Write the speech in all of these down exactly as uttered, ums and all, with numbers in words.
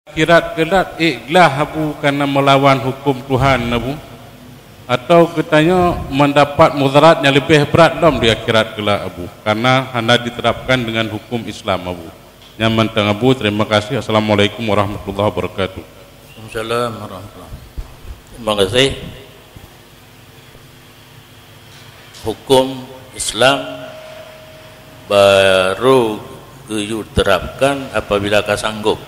Akhirat kelak ék glah Abu kana meulawan huköm Tuhan Abu, atau geutanyoe mendapat mudarat nyang leubeh brat lom di akhirat kelak Abu, kana hana diterapkan dengan huköm Islam Abu. Nyan mantong Abu, terima kasih. Assalamualaikum warahmatullahi wabarakatuh. Waalaikumsalam warahmatullahi. Terima kasih. Huköm Islam baru geuyue terapkan apabila ka sanggob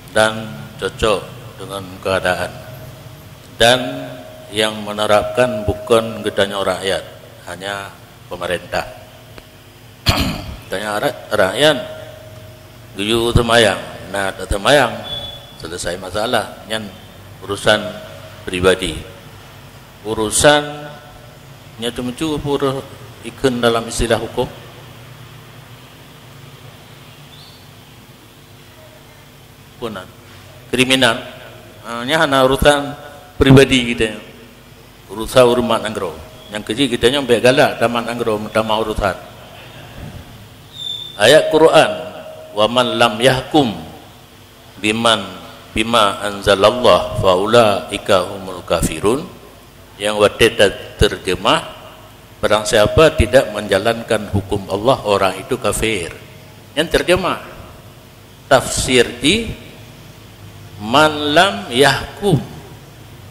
dan cocok dengan keadaan. Dan yang menerapkan bukan geutanyoe rakyat, hanya pemerintah. Tanya ra-, rakyat geuyue seumayang, na tak seumayang, selesai masalah. Nyan urusan pribadi. Urusan nyoe teumucu pura ikheun dalam istilah huköm. Puna. Kriminal. Ha, nyan hana urusan pribadi kita. Urusan umat nanggroe. Nyang keuji kita nyoe bèk galak tamat nanggroe meutamah urusan. Ayat Quran, "Wa man lam yahkum biman, bima anzalallah fa ulaika humul kafirun." Yang watèe ta-, terjemah, barang siapa tidak menjalankan hukum Allah, orang itu kafir. Nyan terjemah. Tafsir jih, "Man lam yahkum."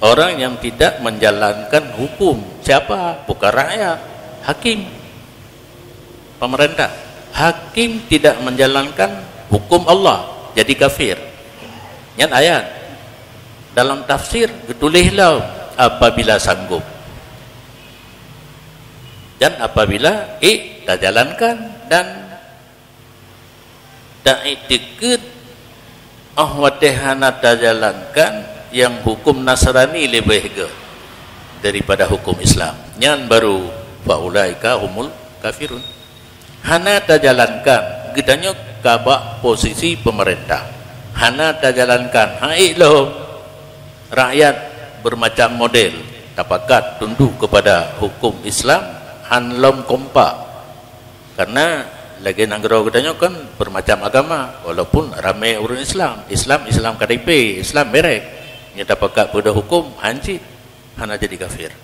Orang yang tidak menjalankan hukum. Siapa? Bukan rakyat. Hakim. Pemerintah. Hakim tidak menjalankan hukum Allah. Jadi kafir. Nyan ayat. Dalam tafsir, geutuléh lom, "Apabila sanggob." Dan apabila ék tajalankan dan taiktikeuet, oh watèe hana tajalankan, nyang huköm Nasrani leubeh gét daripada huköm Islam. Nyan baru faulaika humul kafirun. Hana tajalankan, geutanyoe ka bak posisi pemerintah. Hana tajalankan, han ék lom. Rakyat bermacam model, tapakat tunduk kepada huköm Islam, han lom kompak. Karena lagèe nanggroe geutanyoe kan bermacam agama, walaupun ramè ureueng Islam. Islam, Islam K T P, Islam merek. Nyoe tapakat peugah huköm, han cit, hana jadi kafir.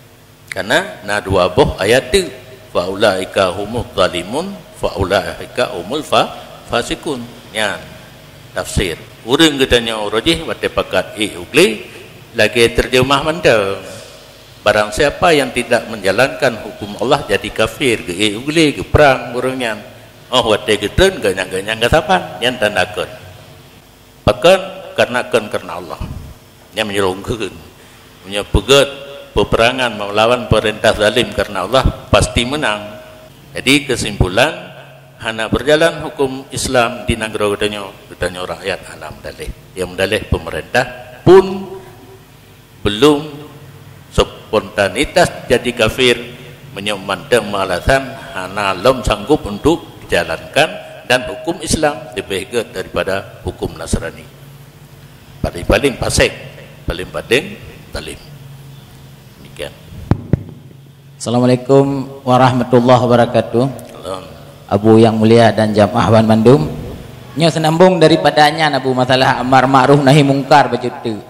Karena na dua boh ayat teuk, "Fa ulaika humuz zalimun, fa ulaika humul fa-, fasiqun." Nyan tafsir. Ureueng geutanyoe uroe jih watèe pakat ék u glé, lagèe terjemah mantong. Barang siapa yang tidak menjalankan hukum Allah jadi kafir, geuék u glé, geuprang ureueng nyan. Oh, watèe geutreun geunyang-geunyang geusaban, nyan tanda kon. Pakon? Karena kon karena Allah. Nyan meunyoe ureueng kheun. Meunyoe peugét peperangan meulawan peurintah zalim karena Allah, pasti meunang. Jadi, kesimpulan, hana berjalan hukum Islam di nanggroe geutanyoe, geutanyoe rakyat hana meudaleh. Nyang meudaleh pemerintah pun belum spontanitas jadi kafir meunyoe mantong alasan hana lom sanggup untuk dijalankan dan hukum Islam lebih gét daripada hukum Nasrani. Paling-paling fasik, paling-paling zalim. Demikian. Assalamualaikum warahmatullahi wabarakatuh. Salam. Abu yang mulia dan jamaah ban mandum. Nyoe senambung daripada nyan, Abu, masalah amar makruf nahi mungkar bacut teuk.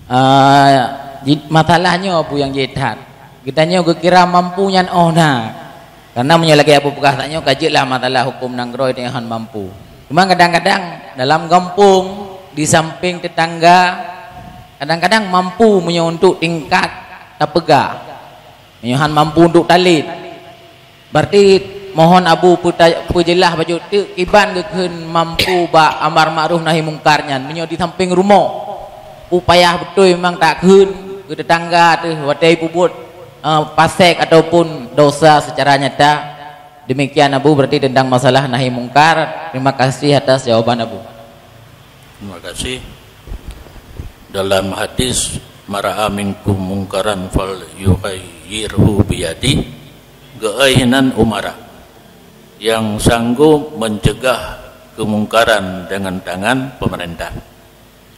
Ah, ji-, masalah nyoe, Abu, nyang jeuet that. Geutanyoe geukira mampu nyan óh na. Karena meunyoe lagèe Abu peugah tanyoe, ka jeuet lah masalah hukum nanggroe nyang hana mampu. Cuma kadang-kadang dalam gampông, di samping tetangga, kadang-kadang mampu meunyoe untuk tingkat tapeugah. Meunyoe hana mampu untuk talét. Berarti mohon Abu peuta-, peujeulaih bacut teuk kiban geukheun mampu bak amar makruf nahi mungkar nyan. Meunyoe di samping rumoh, upaya beutôi memang takheun keu tetangga teuh watèe peubuet, eh, fasik ataupun dosa secara nyata. Demikian, Abu, berarti tentang masalah nahi mungkar. Terima kasih atas jawaban, Abu. Terima kasih. Dalam hadis, "Man ra'a minkum mungkaran falyughayyirhu biyadih", geuéh nan umara, yang sanggup mencegah kemungkaran dengan tangan pemerintah.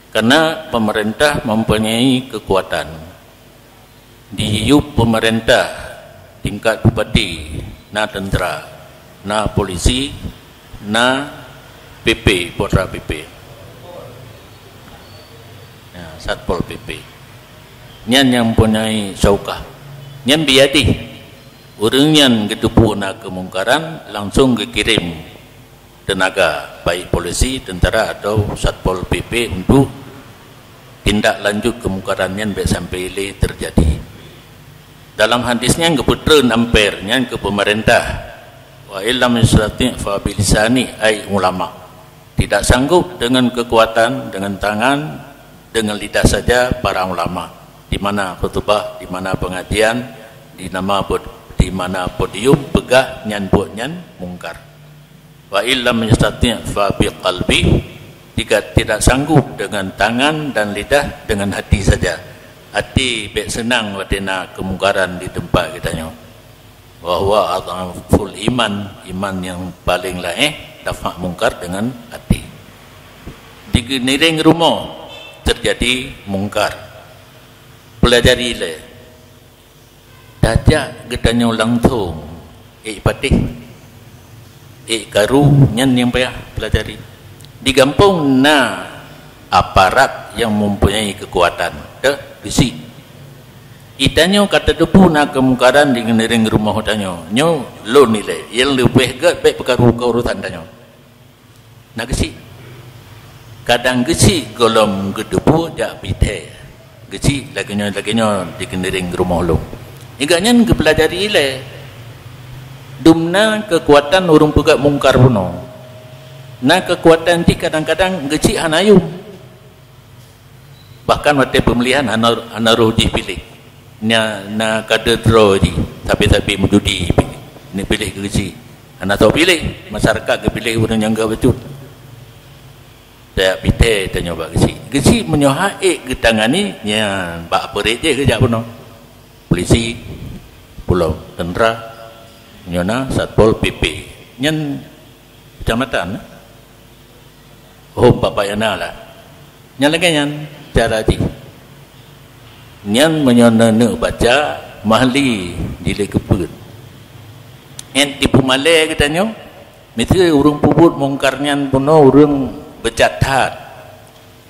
Karena pemerintah mempunyai kekuatan. Di yup pemerintah tingkat bupati, na tentera, na polisi, na P P, putra P P. Satpol P P. Nyan nyang mempunyai syaukah. Nyan biadih. Ureuëng nyan geuteupeue na keumungkaran, langsung geukirém teunaga, baik polisi, tentara, atau Satpol P P untuk tindak lanjut keumungkaran nyan bèk sampai lé teujadi. Dalam hadis nyan geupeutreun amper nyan keu peumeurintah, "Wa illam yastati' fa bilisani," ai ulama. Tidak sanggup dengan kekuatan, dengan tangan, dengan lidah saja para ulama. Di mana khutbah, di mana pengajian, di nama pod-, di mana podium, peugah nyan buet nyan mungkar. "Wa illam yastati' fa biqalbi," jika tidak sanggup dengan tangan dan lidah, dengan hati saja. Hati bèk seunang watèe na keumungkaran di teumpat geutanyoe. Wa huwa adhaful iman, iman nyang paleng laéh dafa' mungkar dengan hati. Di geuniréng rumoh teujadi mungkar. Peulajari lé. Tajak geutanyoe langsong, ék patéh, ék karu, nyan nyang payah peulajari. Di gampông na aparat nyang mempunyai keukuatan, teuh geuchik. Geutanyoe ka tateupeue na keumungkaran di geuniréng rumoh tanyoe. Nyoe lôn nilai, nyang leubeh gèt bèk peukaru keu urusan tanyoe. Na geuchik. Kadang geuchik gohlom geuteupeue jak pih thèe. Geuchik lagèe nyoe, lagèe nyoe di geuniréng rumoh lôn. Ingat nyan geupeulajari ilèe. Dumna keukuatan ureuëng peugah mungkar bunoe. Na keukuatan jih kadang-kadang geuchik hana yum. Bahkan watèe peumilihan hana, hana roh jih piléh. Na, na kadé droe jih, sabe-sabe meujudi piléh. Neupiléh keu geuchik. Hana soe piléh, masyarakat geupiléh ureuëng nyang geuh bacut. Tajak pih thèe tanyoe bak geuchik. Geuchik meunyoe han ék geutangani, nyan bak aparat jih geujak bunoe. Polisi, pulo tentara, nyoe na Satpol P P. Nyan kecamatan, eh? Oh, Bapak Yana lah. Nyan lagèe nyan cara jih. Nyan meunyoe neuneuk baca, Mahli jilid keupeuet. Nyan tipeumalèe geutanyoe, miseue ureuëng peubuet mungkar nyan bunoe ureuëng beucat that.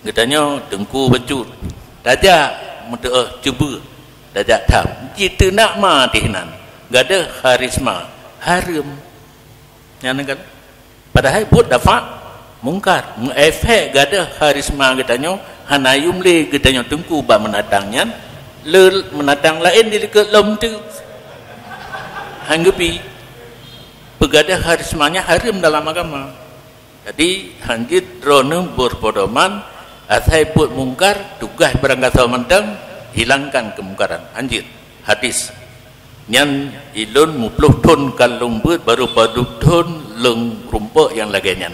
Geutanyoe teungku bacut, tajak meuteuôh cuba, tajak tham. Jiteunak ma tih nan. Gadôh kharisma, hareuem. Nyan kan? Padahai buet dafa' mungkar. Meuefek gadôh kharisma geutanyoe, hana yum lé geutanyoe teungku bak meunatang nyan, le meunatang laén dilikot lom teuk. Han geubi. Peugadôh kharisma nyan hareuem dalam agama. Jadi, hanjeuet droeneuh berpedoman, asai buet mungkar, tugaih barangkasoe mantong, hilangkan keumungkaran. Hanjeuet. Hadis. Nyan ilôn muploh thon ka lôn beuet, barô padub thon lôn rumpok nyang lagèe nyan.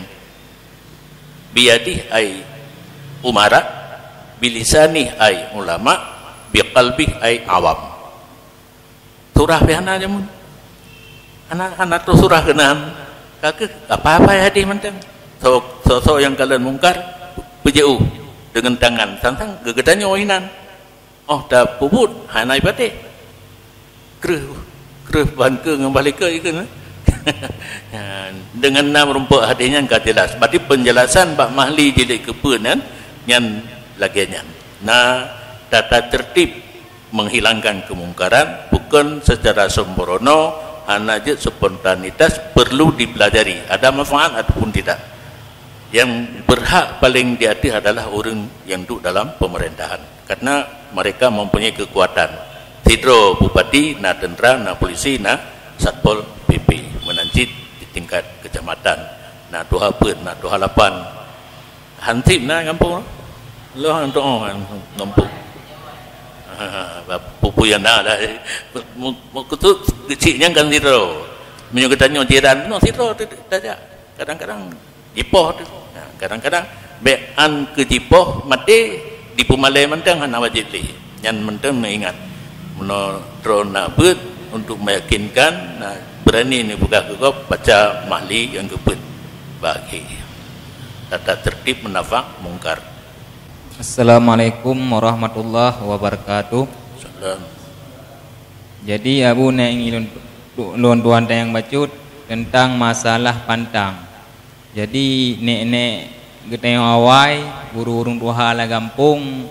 Biyadih ai umara, bilisanih ai ulama, biqalbih ai awam. Surah pih hana jameun. Hana, hana troh surah keunan. Ka keuh apa-apa hadis mantong. So, so, so nyang kalon mungkar, peujeuôh deungon tangan. Sang-sang geutanyoe inan. Oh, tapeubuet, hana ipatéh. Kreueh, kreueh ban keue ngon bah likot ikeu na. Deungon nam rumpok hadis nyan ka jelas. Berarti penjelasan bak Mahli jilid keupeuet nyan, nyan lagèe nyan. Na tata tertib menghilangkan kemungkaran, bukan secara sembrono, hana jeuet spontanitas, perlu dipelajari, ada manfaat ataupun tidak. Yang berhak paling di ateueh adalah ureuëng nyang duek dalam pemerintahan. Karena mereka mempunyai kekuatan. Sidroe bupati, na tentara, na polisi, na satpol P P. Meunan cit di tingkat kecamatan. Na tuha peuet, na tuha lapan. Hansip na gampông. Loh, untuk, oh, gampông. Ha, pupu yang na lah. Mu-, meukeusut keuchik nyan kan sidroe. Meunyoe geutanyoe jiran, noh sidroe tu tajak. Kadang-kadang jipoh tu. Ha, kadang-kadang bèk an keu jipoh maté dipeumalèe mantong hana wajéb lé. Nyan mantong neuingat. Meunoe droe na beuet untuk meyakinkan, na beurani neupeugah keu gob baca Mahli nyang keupeuet. Bagi tata tertib meunafak mungkar. Assalamualaikum warahmatullahi wabarakatuh. Salam. Jadi, Abu, na ingin lôn, lôn tuan tanyong bacut tentang masalah pantang. Jadi, nèk-nèk geutanyoe awai, ureuëng-ureuëng tuha lam gampông,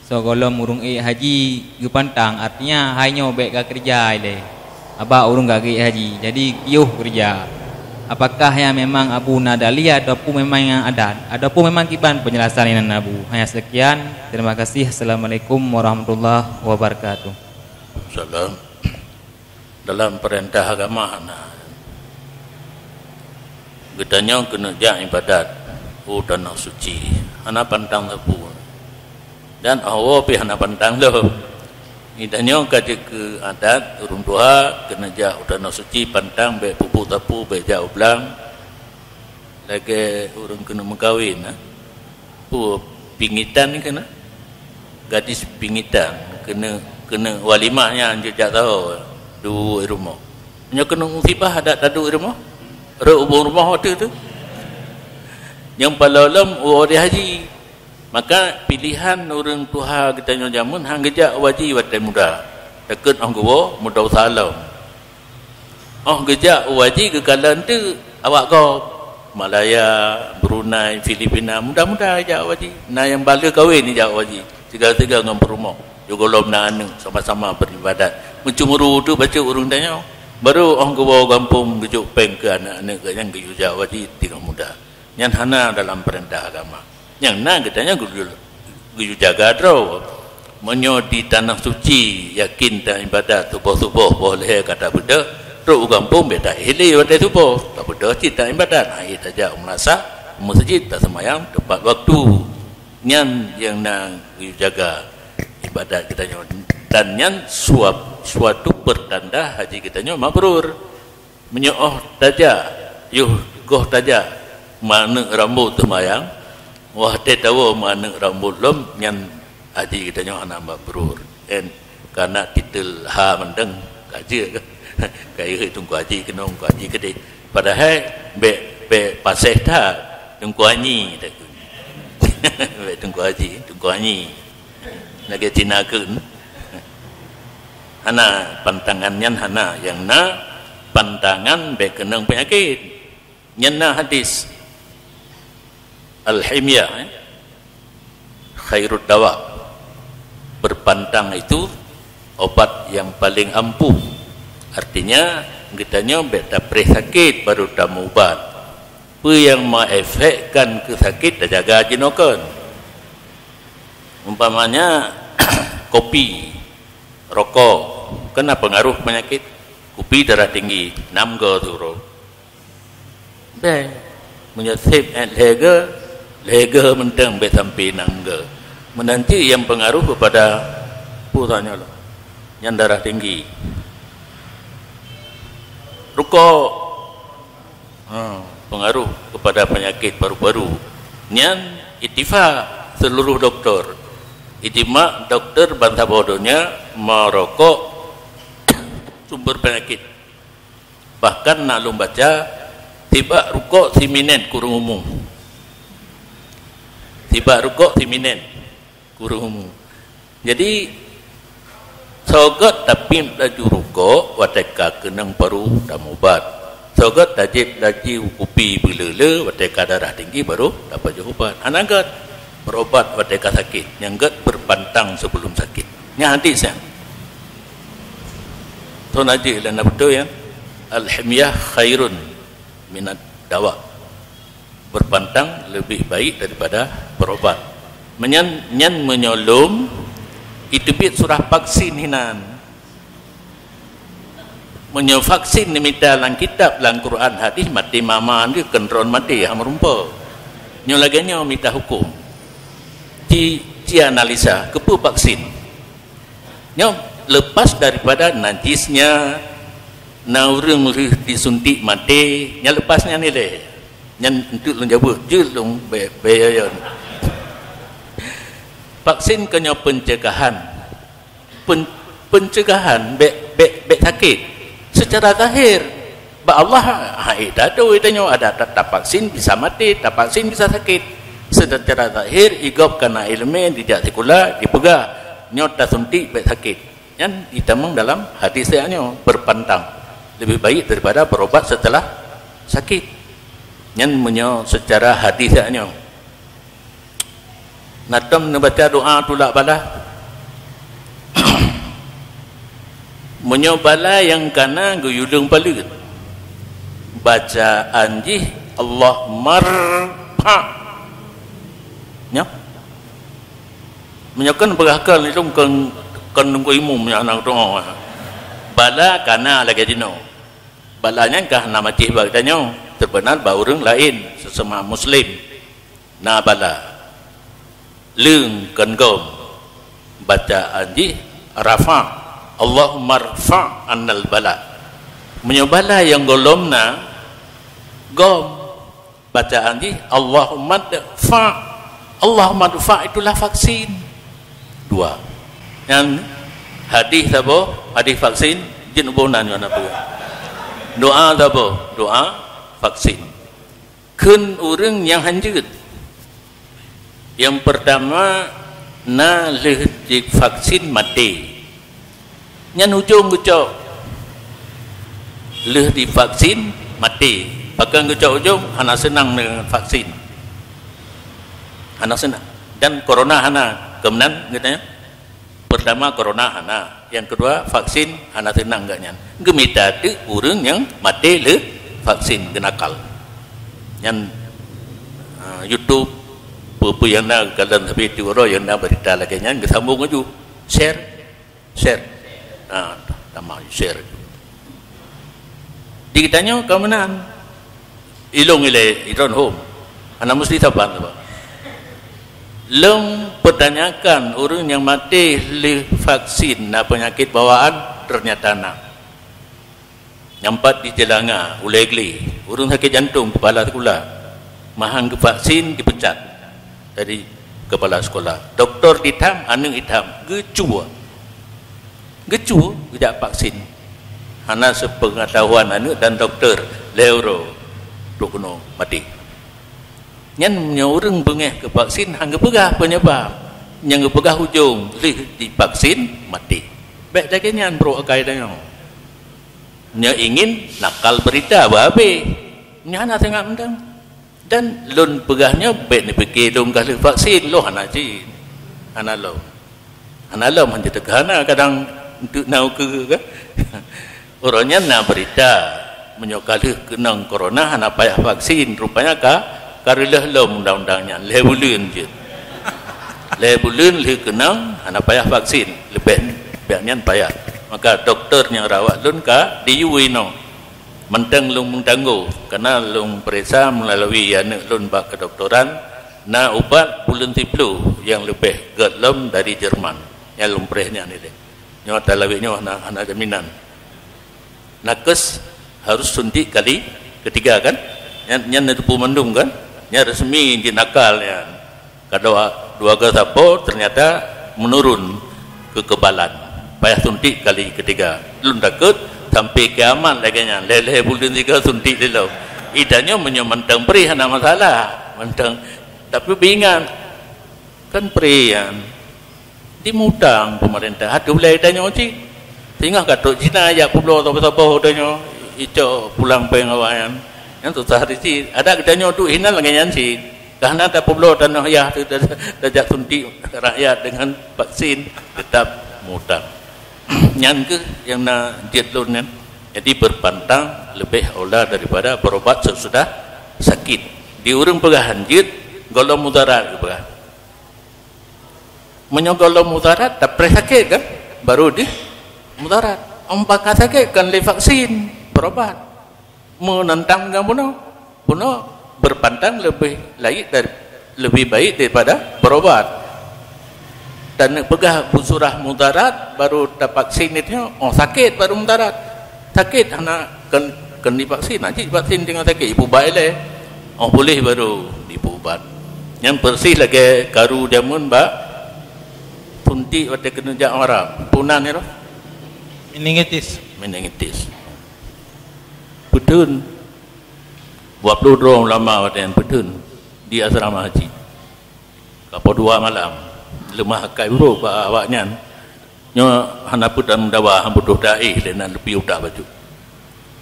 Soe gohlom ureuëng ék haji geupantang, artinya hai nyoe bék ka keureuja ilée. Abak ureuëng ka geuék haji, jadi piôh keureuja. Apakah nyan memang Abu na dalil ataupun memang nyang adat? Ataupun memang kiban penjelasan inan Abu? Hanya sekian. Terima kasih. Assalamualaikum warahmatullahi wabarakatuh. Salam. Dalam peurintah agama na, geutanyoe keuneuk jak iébadat u Tanoh Suci, hana pantang sapeue. Dan awai pih hana pantang lom. Geutanyoe ka jeuet keu adat ureuëng tuha keuneuk jak u Tanoh Suci pantang, bék peubuet sapeue, bék jak u blang. Lagée ureuëng keuneuk meukawen, eh. Peue pingitan ni keuneuk? Gadis pingitan keuneuk, keuneuk walimah nyan jijak saho duek rumoh. Nyoe keuneuk musibah adak taduek rumoh. Rot ubong rumoh watée tu. Nyang palolom u odeh haji. Maka pilihan ureuëng tuha geutanyoe jameun han geujak u haji watée muda. Takot óh geuwoe muda salom. Óh geujak u haji geukalon teuk awak gob, Malaya, Brunei, Filipina, muda-muda jak u haji. Na nyang bale kawen jak u haji, sigoe-sigoe ngon peurumoh. Sigohlom na aneuëk, sama-sama beribadat. Meucemburu teuk bacut ureuëng tanyoe. Baru óh geuwoe gampông geujok péng keu aneuëk-aneuëk geuh nyang geuyue jak u haji teungoh muda. Nyan hana dalam peurintah agama. Nyang na geutanyoe geuyue, geuyue jaga droe. Meunyoe di Tanoh Suci yakin taiébadat suboh-suboh boh lhée ka tabeudôh, trok u gampông bék taéh lé watée suboh, tabeudôh cit taiébadat, han éh tajak u meulasah, u meuseujid taseumayang tepat waktu. Nyan nyang na geuyue jaga iébadat geutanyoe. Dan nyan suap-, suatu peurtanda haji geutanyoe mabrur. Meunyoe óh tajak, yoh goh tajak, meuaneuëk rambot teumayang, watée tawoe meuaneuëk rambot lom, nyan haji geutanyoe hana mabrur. En, kana titel ha mantong, ka jeuet ka. Ka jeuet Teungku Haji keunong, Teungku Haji keudeh. Padahai bék, bék paséh that, Teungku Hanyi takheun. Bék Teungku Haji, Teungku Hanyi. Lagée Cina kheun. Hana, pantangan nyan hana. Nyang na pantangan bék keunong peunyakét. Nyan na hadis. Al-himyah, eh, khairud dawa. Berpantang itu obat yang paling ampuh. Artinya, geutanyoe bék tapreh sakét baru tameuubat. Peue nyang meuefekkan keu sakét tajaga jinoe kon. Umpamanya, kopi, rokok, kan na pengaruh penyakit. Kopi darah tinggi, nam go siuroe. Bék. Meunyoe seb, eh, lhée go, lhée go mantong bék sampai nam go. Meunan cit nyang pengaruh kepada peue nyoe lom. Nyang darah tinggi. Rokok. Ha, pengaruh kepada penyakit paru-paru. Nyan ittifak seluruh doktor. Ijma doktor bansaboh donya, meurokok sumber penyakit. Bahkan na lôn baca, sibak rukok siminét kureueng umu. Sibak rukok siminét kureueng umu. Jadi, soe gét tapiep laju rukok watée ka keunong paru tameuubat. Soe gét tajieb laju kupi beuleule watée ka darah tinggi baru tapajoh ubat. Hana gét berobat watée ka sakét, nyang gét berpantang sebelum sakit. Nyan hadis nyan. Thon aji lana beutôi ya. Al-himyah khairun minad dawa. Berpantang lebih baik daripada berobat. Menyan, nyan meunyoe lom, iteubiet surah vaksin hinan. Meunyoe vaksin neumita lam kitab, lam Quran, hadis, maté mama nyoe keunrôn maté, ha meureumpok. Nyoe lagée nyoe mita huköm. Ci, ci analisa, keupeue vaksin? Nyoe lepas daripada najisnya, na ureuëng lheueh disuntik maté, nyan lepas nyan ilée. Nyan enteuk lôn jaweueb, jeuet lôn be-, beuyôn. Vaksin keu nyoe pencegahan. Pen-, pencegahan bék, bék, bék sakét. Secara zahir, bak Allah, ha, eh, tado tanyoe ada ta-, tapaksin bisa maté, tapaksin bisa sakét. Secara zahir, i gob kana iéleumé dijak sikula, dipeugah, nyoe tasuntik bék sakét. Nyan itamong dalam hadis nyoe, berpantang lebih baik daripada berobat setelah sakit. Nyan meunyoe secara hadis nyoe. Na tom neubaca doa tulak bala. Meunyoe bala nyang kana geuyue leueng paleuet, bacaan jih Allah marfa. Nyoe. Meunyoe kon beurah kon, ilong kon, kon nunggu imum nyang na doa. Bala kana lagée jinoe. Bala nyan ka hana macih bak geutanyoe, teupeunat bak ureuëng laén, sesama muslim. Na bala. Leueng kon gom. Bacaan jih rafa. Allahumma rfa annal bala. Meunyoe bala nyang gohlom na, gom. Bacaan jih Allahumma dfa. Allahumma dfa itulah vaksin. Dua. Nyan hadis saboh, hadis vaksin, jeuet ubah nan nyoe na peue. Doa saboh, doa vaksin. Kheun ureuëng nyang hanjeuet. Nyang peurtama, na lheueh divaksin maté. Nyan ujong geucok. Lheueh divaksin maté. Pakon geucok ujong, hana seunang deungon vaksin. Hana seunang. Dan corona hana. Keumeunan geutanyoe? Peurtama corona hana, nyang keudua vaksin hana seunang geuh nyan. Geumita teuk ureuëng nyang maté lé vaksin geunakal. Nyan, ah, YouTube, peue-peue nyang na kalon sabe tiworo nyang na beurita lagée nyan geusambong laju. Share, share. Ah, tamah share. Di geutanyoe ka meunan. Ilong ilée, ilong hom. Hana meusti saban, saban. Lôn peutanyakan ureuëng nyang maté lheueh vaksin na peunyakét bawaan, teunyata na. Nyang pat di Jeulanga, ulée glé, ureuëng sakét jantong, keupala sikula, meuhan geuvaksin, dipecat dari keupala sikula. Dokto itam, aneuëk itam, geucue. Geucue geujak vaksin. Hana seupengetahuan aneuëk dan dokto, lhée uroe trok keunoe maté. Nyan meunyoe ureuëng beungéh keu vaksin han geupeugah peunyeubab, nyang geupeugah ujong lheueh divaksin maté. Bék lagée nyan brok akai tanyoe. Nyoe ingin nakal beurita beuhabéh. Nyan hana sangat mantong. Dan lôn peugah nyoe bék neupike lôn ka lheueh vaksin, lôn hana cit. Hana lom. Hana lom, hana teuka hana kadang enteuk na ukeue kan. Uroe nyan na beurita, meunyoe ka lheueh keunong corona hana payah vaksin, rupanya ka, ka reuloh lom undang-undang nyan, lhée buleuen jeuet. Lhée buleuen lheueh keunong hana payah vaksin, leubeh piak nyan payah. Maka dokto nyang rawat lôn ka diyue inoe. Mantong lôn meutanggoh, kareuna lôn peuriksa meulalu aneuëk lôn bak keudoktoran, na ubat buleuen siplôh nyang leubeh gét lom dari Jerman, nyang lôn preh nyan ilée. Nyoe talawét nyoe hana, hana jaminan. Nakeuh harus suntik kali ketiga kan? Nyan, nyan neuteupeue mandum kan? Nyan resmi jinakal nyan. Ka dua, dua go sapo, ternyata menurun kekebalan. Payah suntik kali ketiga. Lôn takot sampai kiamat lagée nyan. Lhée-lhée buleuen sigo suntik lé lom. Itanyoe meunyoe mantong preh hana masalah. Mantong. Tapi beuingat, kan preh nyan dimutang pemerintah. Hatu lé itanyoe cit. Singoh ka trok Cina jak peubloe saboh-saboh tanyoe. Icok pulang péng awaknyan. Nyan susah di cit. Adak geutanyoe duek hinan lagée nyan cit. Ka hana tapeubloe tanoh yah teu, ta-, tajak suntik rakyat dengan vaksin, tetap mutang. Nyan keuh nyang na jeuet lôn nyan. Jadi, beupantang leubeh aula daripada berobat sesudah sakit. Di ureuëng peugah hanjeuet, gohlom mudarat geupeugah. Meunyoe gohlom mudarat, tapreh sakét kan, baru di mudarat. Umpama sakét kan lé vaksin, berobat. Meunantang nyang bunoe, bunoe beupantang leubeh laik dari, leubeh baik daripada berobat. Dan peugah beusurah mudarat, baru tapaksin itu, oh, sakét baru mudarat. Sakét hana kon, kon divaksin, hana cit vaksin teungoh sakét, ipubat ilée. Oh, puléh baru dipubat. Nyan persis lagée karu jameun bak suntik watée keuneuk jak Arab. Peue nan nyan? Meningitis. Meningitis. Peuteun. Dua ploh droe ulama watée nyan peuteun di asrama haji. Ka poh dua malam. Leumah akai uroe bak awaknyan. Nyoe hana peue dan dawa, han butoh daéh lé nan leupie utak bacut.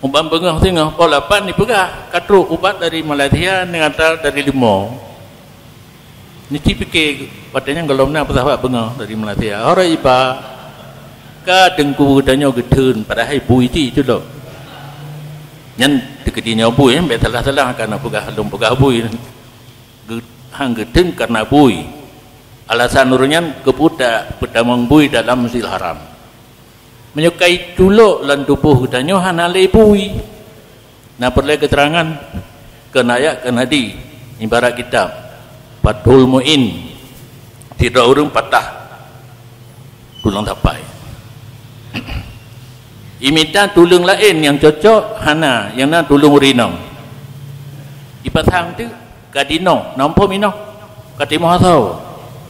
Ubat beungoh singoh poh lapan dipeugah, ka trok ubat dari Malaysia, neuhantar dari Leumo. Niti pike watée nyan gohlom na peusahabat beungoh dari Malaysia. Hora iba ka teungku geutanyoe geutheun padahai bui ti culok. Nyan teukeudi nyoe bui, eh, bék salah-salah ka na peugah lôn peugah bui. Geu-, han geutheun karena bui. Alasan ureuëng nyan keupeue tapeutamong bui dalam Masjidil Haram. Meunyoe kai culok lam tuboh geutanyoe hana lé bui. Na peureulée keuteurangan keu ayat keu hadis ibarat kitab Fathul Muin, sidroe ureuëng patah tuleueng sapai. Imita tuleueng laén nyang cocok hana, nyang na tuleueng ureuëng inong. Ipasang teuk ka dinoe, na muphom inoe, ka timoh asoe.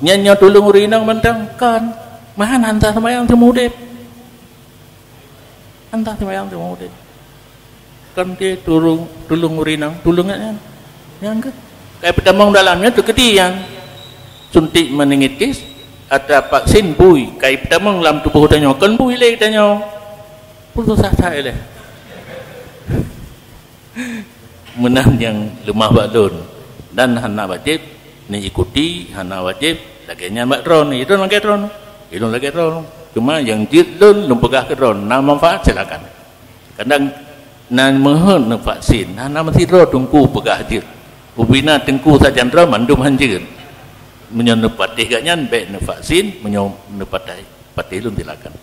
Nyan nyoe tuleueng ureuëng inong mantong kon, meuhan hana seumayang seumudeb. Hana seumayang seumudeb. Kan dia tuleueng, tuleueng ureuëng inong, tuleueng nyan. Nyang ke? Kai peutamong dalam nyan teukeudi nyan. Suntik meningitis atau vaksin bui, kai peutamong lam tuboh tanyoe, kon bui lé tanyoe. Putus asa ilée. Meunan nyang leumah bak lôn dan hana wajéb neuikuti, hana wajéb lagée nyan bak droeneuh. Ilôn lagée droeneuh, ilôn lagée droeneuh. Cuma nyang jeuet lôn, lôn peugah keu droeneuh, na manfaat silakan. Kadang na meuheuet neuvaksin, hana meusidroe teungku peugah jeuet. Ubina teungku sajan droe mandum han jeuet. Meunyoe neupatéh gobnyan bék neuvaksin, meunyoe neupatéh, patéh lôn silakan.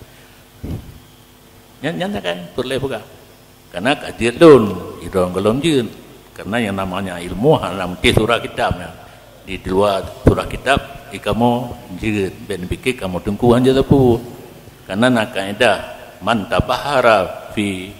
Nyan, nyan sakai peureulée peugah. Karena ka jeuet lôn, idong gohlom jeuet. Karena yang namanya ilmu hana meusti surah kitab nyan. Di luwa surah kitab, di kamoe jeuet, bék neupike kamoe teungku han jeuet sapeue. Karena na kaedah, "Man tabahara fi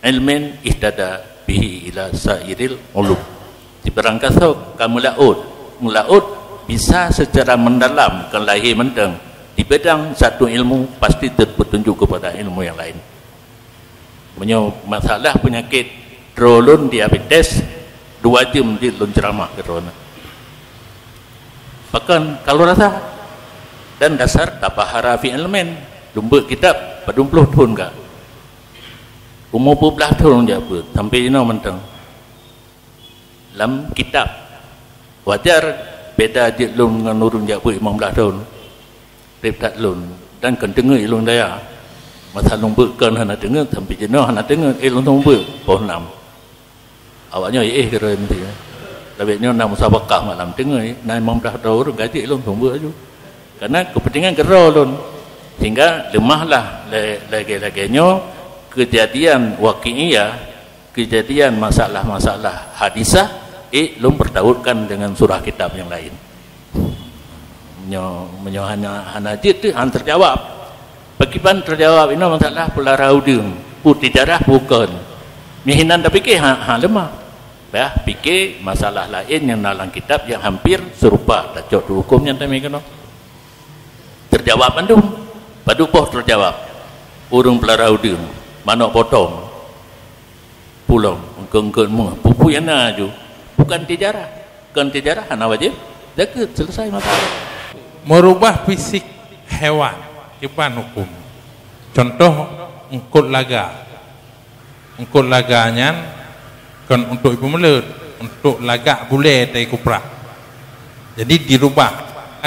ilmin ihtada bihi ila sairil ulum." Sibarang gasoe ka meulaôt, meulaôt bisa secara mendalam keu lahé mantong di bidang satu ilmu, pasti terpetunjuk kepada ilmu yang lain. Meunyoe masalah peunyakét droe lôn diabetes, dua jeuem jeuet lôn ceuramah keu droeneuh. Pakon ka lôn rasa? Dan dasar tabahara fi ilmin, lôn beuet kitab padum ploh thon ka. Umu peuet blaih thon jak beuet, sampai jinoe mantong. Lam kitab, wajar beda jeuet lôn ngon ureuëng jak beuet limong blaih thon. Treb that lôn, dan kon teungeut ilôn daya. Masa lôn beuet kon hana teungeut, sampai jinoe hana teungeut, eh, lôn seumeubeuet poh nam. Awaknyoe éh keudroe meusti, eh. Labek nyoe na musabakah malam teungeut, na limong blaih droe ureuëng ka jeuet lôn seumeubeuet laju. Karena keupeuntengan keudroe lôn. Sehingga leumahlah lé-, lagée-lagée nyoe keujadian waqi'iyah, keujadian masalah-masalah hadisah, eh, lôn peurtautkan deungon surah kitab nyang laén. Nyoe, meunyoe hana, hana jeuet teuh, han teujawab. Pakriban teujawab inoe masalah peulara udeueng, peue teujarah, peue kon. Meuhinan tapike, ha, ha leumah. Bah, pike masalah laén nyang na lam kitab nyang hampir seurupa, tacok teuh hukôm nyan tamé keunoe. Teujawab mandum. Padub boh teujawab. Ureuëng peulara udeueng, manok potong, pulom, eungkot-eungkot méuh, peue-peue nyang na laju. Bukan teujarah. Kon teujarah hana wajéb zakeuet, selesai masalah. Meurubah fisik hewan, kiban hukôm. Contoh, eungkot laga. Eungkot laga nyan kon untuk ipeumeuleut, untuk lagak bulée teuh ikuprah. Jadi dirubah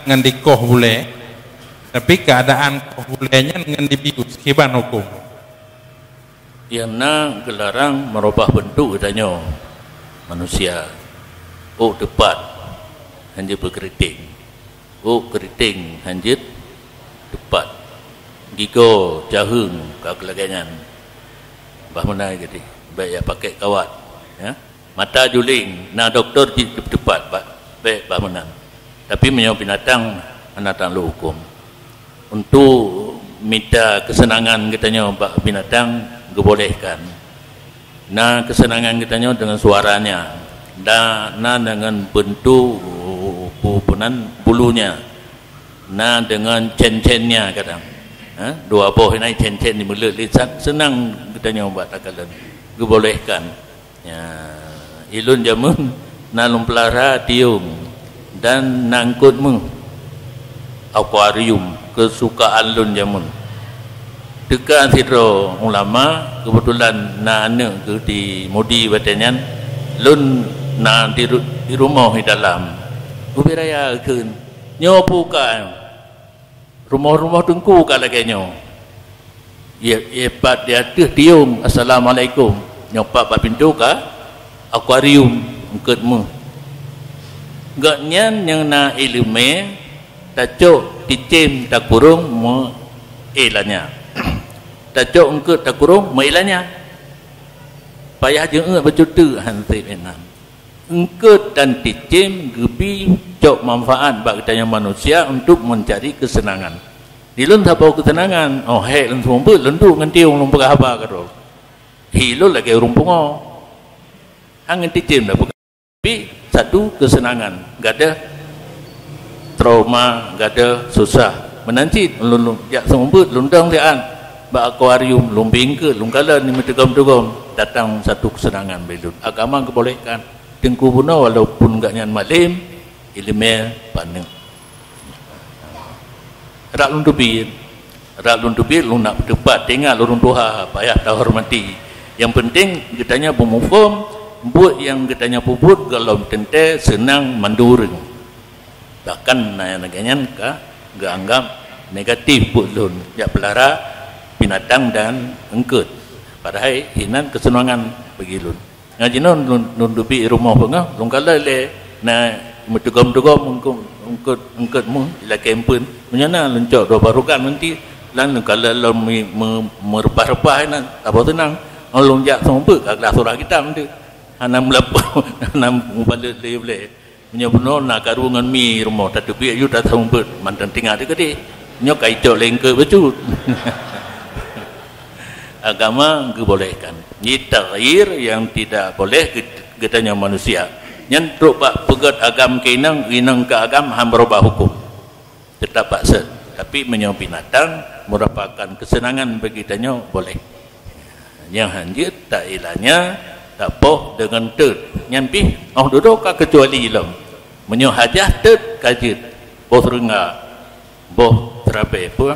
ngon dikoh bulée, tapi keuadaan koh bulée nyan ngon dibius, kiban hukôm. Nyang na geularang meurubah beuntuk geutanyoe manusia. Ôk teupat, hana beukeuriteng. Ôk keuriteng han jeuet teupat. Gigoe, caheueng, ka lagée nyan. Bah meunan geuti, bék ya pakai kawat, ya. Mata juling, na doktor jih teupat, ba-, bék bah meunan. Tapi meunyoe binatang, hana taklok hukôm. Untuk mita keuseunangan geutanyoe bak binatang geubolehkan. Na keuseunangan geutanyoe deungon suaranya, dan na deungon beuntuk peunan bulunya, na deungon cen-cennya kadang. Ha? Dua boh inai cen-cen jimeuleuet lé, sa-, seunang geutanyoe bak takalon. Geubolehkan. Ya, ilôn jameun na lôn peulara tiong dan na eungkot méuh, akuarium, keusukaan lôn jameun. Teuka sidroe ulama, keubeutulan na aneuëk geuh di Mudi watée nyan, lôn na di ru-, di rumoh di dalam. Ubé raya kheun. Nyoe peue ka? Rumoh-rumoh teungku ka lagée nyoe. Ie, ie pat di ateueh tiong, "Assalamualaikum." Nyoe pat bak pintoe ka akuarium, eungkot méuh. Gobnyan nyang na iéleumé, tacok cicém takurong meu-éh lanya. Tacok eungkot takurong meu-éh lanya. Payah jeuet bacut teuk han sép inan. Eungkot dan cicém geubi cok manfaat bak geutanyoe manusia untuk mencari kesenangan. Di lôn saboh kesenangan, oh hék lôn seumeubeuet, lôn duek ngon tiong lôn peugah haba keudroe. Hi lôn lagée ureuëng pungo. Han ngon cicém dah peugah. Tapi satu kesenangan, gadeuh trauma, gadeuh susah. Meunan cit lôn, lôn jak seumeubeuet, lôn dong siat bak akuarium, lôn bi eungkot, lôn kalon, ni meuteugom-teugom, datang satu kesenangan bak lôn. Agama geubolehkan. Teungku bunoe walaupun gobnyan malém, iéleumé paneuk. Rak lôn teubiet, rak lôn teubiet lôn nak peuteupat teuingat lôn tuha payah tahormati. Nyang peunteng geutanyoe beumuphom buet nyang geutanyoe peubuet gohlom teuntée seunang mandum ureuëng. Bahkan na nyang lagée nyan ka geuanggab negatif buet lôn jak peulara binatang dan eungkot. Padahai hinan keuseunangan bagi lôn. Ngon jinoe lôn, lôn teubiet rumoh beungoh, lôn kalon lé na meuteugom-teugom eungkot, eungkot, eungkot méuh ilakée eumpeuen. Meunyoe na lôn cok dua barogan meunti, dan lôn kalon lom meu-, meu-, meureupah-reupah inan, saboh seunang. Ngon lôn jak seumeubeuet ka glah surah kitab meunti. Hana meulapo, hana mubalot lé ulée. Meunyoe bunoe na karu ngon mi rumoh, tateubiet aju taseumeubeuet, mantong tinggai teukeudeh. Nyoe ka icok lé eungkot bacut. Agama geubolehkan. Jadi, taghyir nyang tidak boleh geutanyoe manusia. Nyan trok bak peugét agam keu inong, inong keu agam han beurubah huköm. Teutap bak sét. Tapi meunyoe binatang merupakan kesenangan bagi tanyoe, boleh. Nyang han jeuet tailanya, tapoh deungon teut. Nyan pih óh dudoe ka keucuali lom. Meunyoe hajah teut ka jeuet, boh reungga, boh seurabée peue,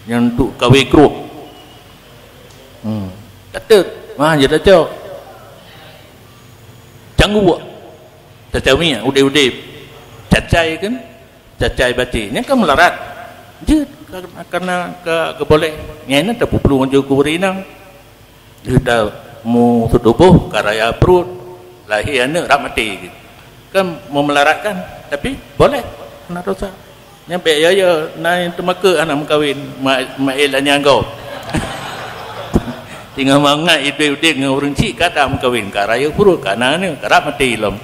nyang untuk kawé kruek. Hmm. Ka teut, mah jeuet tacok. Cangguek, tacamiek, udeb-udeb. Cacai kan? Cacai bati. Nyan kan meularat. Jeuet, ka-, karena ka geuboleh. Nyan na tapeuplung aju keu ureuëng inong. Lheueh tamu seutuboh, ka raya pruet, lahé aneuëk, rab maté. Kan meumelaratkan, tapi boleh, hana dosa. Nyan bék yo-yo, na nyang teumakot hana meukawen, ma-, maél anyang gob. Singoh mangat ideh udeb ngon ureuëng chik ka tameukawen, ka raya pruet, ka na aneuëk, ka rab maté lom.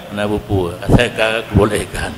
Hana peue-peue, asai ka geubolehkan.